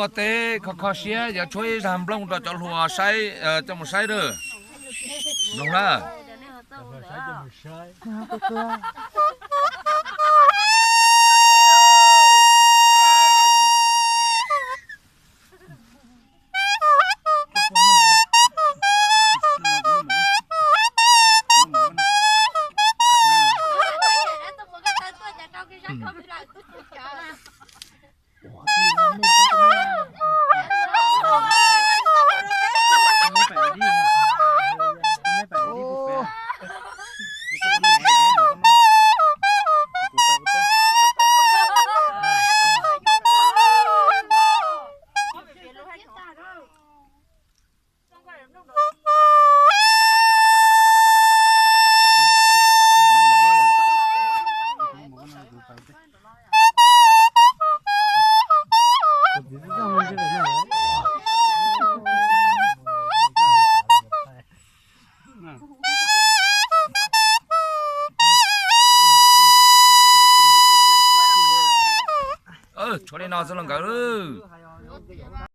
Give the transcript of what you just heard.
Koj teb kho kho siab, yuav tshuab ib zag nplooj rau cov hluas saib, coj mus saib na. Mloog na. Tshuav li no xwb los nkawd.